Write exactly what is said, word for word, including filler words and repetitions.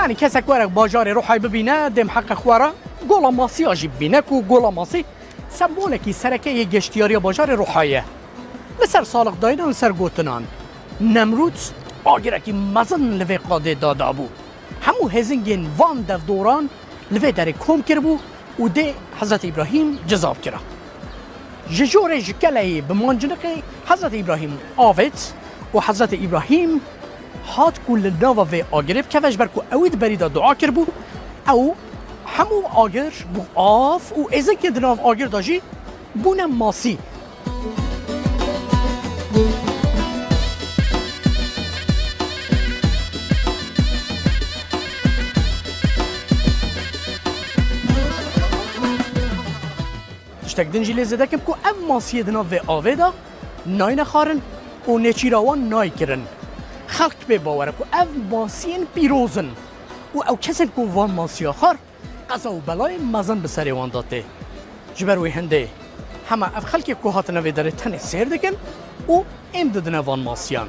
Yanî kesek were bajarê Ruhayê bibîne, dê miheqeq were gola Masiya jî bibîne ku gola Masî sembolekî sereke yê geştiyariya bajarê Ruhayê ye. Li ser saliqdayînan, li ser gotinan, Nemrûd agirekî mezin li vê qadê de dabû. Hemû hêzingên van devdoran li vê derê kom kiribû û dê Hezretî Îbrahîm cizav kira. Ji jorê ji keleyê bi manciniqê Hezretî Îbrahîm avêt û Hezretî Îbrahîm hat ku li nava vê agirê bikeve, ji ber ku ewî di berî de dua kiribû, ew hemû agir bû av û êzinkên di nav agir de jî bûne masî. Tiştek din jî lê zêde kim ku ev masiyê di nav vê avê de nayne xwarin û nêçîra wan nayê kirin. Xelk pê bawer e ku ev masiyên pîroz in û ew kesên ku van masiya xwar, qeza û belayên mezin bi serê wan de tê. Ji ber wê hindê hema ev xelkê ku hatine vê derê tenê sêr dikin û êm didine van masiyan.